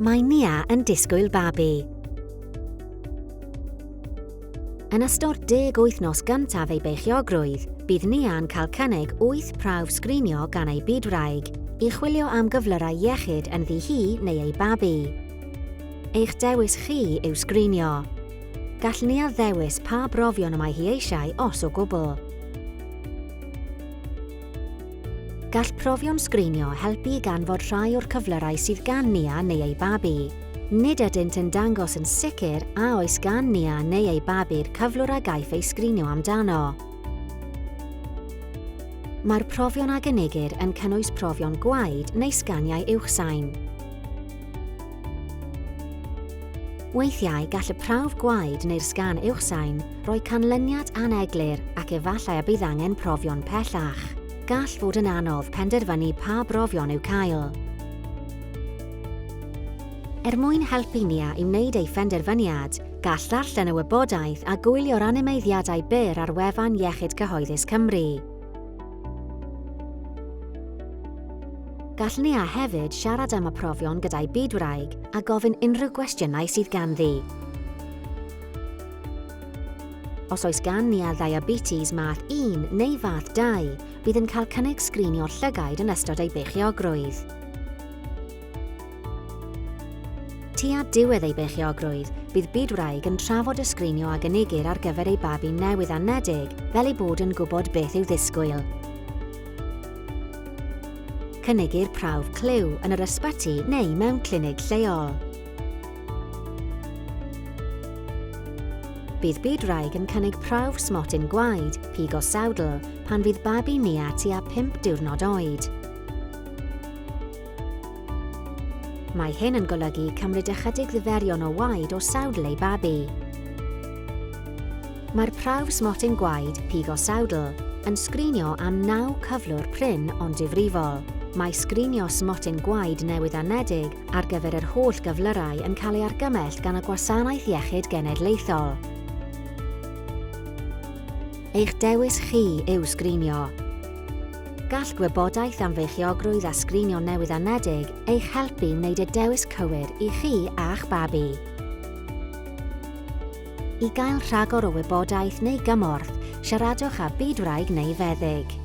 Mae Nia yn disgwyl babi. Yn ystod deg wythnos gyntaf ei beichiogrwydd, bydd Nia'n cael cynnig wyth prawf sgrinio gan ei bydwraig i chwilio am gyflyrau iechyd ynddi hi neu ei babi. Eich dewis chi yw sgrinio. Gall Nia ddewis pa brofion y mae hi eisiau os o gwbl. Gall profion sgrinio helpu i ganfod rhai o'r cyflyrau sydd gan Nia neu ei babi. Nid ydynt yn dangos yn sicr a oes gan Nia neu ei babi'r cyflwr a gaiff ei sgrinio amdano. Mae'r profion a gynigir yn cynnwys profion gwaed neu sganiau uwchsain. Weithiau, gall y prawf gwaed neu'r sgan uwchsain roi canlyniad aneglur ac efallai y bydd angen profion pellach. Gall fod yn anodd penderfynu pa brofion i'w cael. Er mwyn helpu Nia i wneud ei phenderfyniad, gall ddarllen y wybodaeth a gwylio'r animeiddiadau byr ar wefan Iechyd Cyhoeddus Cymru. Gall Nia hefyd siarad am y profion gyda'i bydwraig a gofyn unrhyw gwestiynau sydd ganddi. Os oes gan Nia ddiabetes math 1 neu fath 2, bydd yn cael cynnig sgrinio llygaid yn ystod ei beichiogrwydd. Tua diwedd ei beichiogrwydd, bydd bydwraig yn trafod y sgrinio a gynigir ar gyfer ei babi newydd anedig fel ei bod yn gwybod beth i'w ddisgwyl. Cynigir prawf clyw yn yr ysbyty neu mewn clinig lleol. Bydd bydwraig yn cynnig prawf smotyn gwaed, pig o sawdl, pan fydd babi Nia tua 5 diwrnod oed. Mae hyn yn golygu cymryd ychydig ddiferion o waed o sawdl ei babi. Mae'r prawf smotyn gwaed, pig o sawdl, yn sgrinio am naw cyflwr prin ond difrifol. Mae sgrinio smotyn gwaed newydd-anedig ar gyfer yr holl gyflyrau yn cael ei argymell gan y Gwasanaeth Iechyd Genedlaethol. Eich dewis chi yw sgrinio. Gall gwybodaeth am feichiogrwydd a sgrinio newydd-anedig eich helpu i wneud y dewis cywir i chi a'ch babi. I gael rhagor o wybodaeth neu gymorth, siaradwch â bydwraig neu feddyg.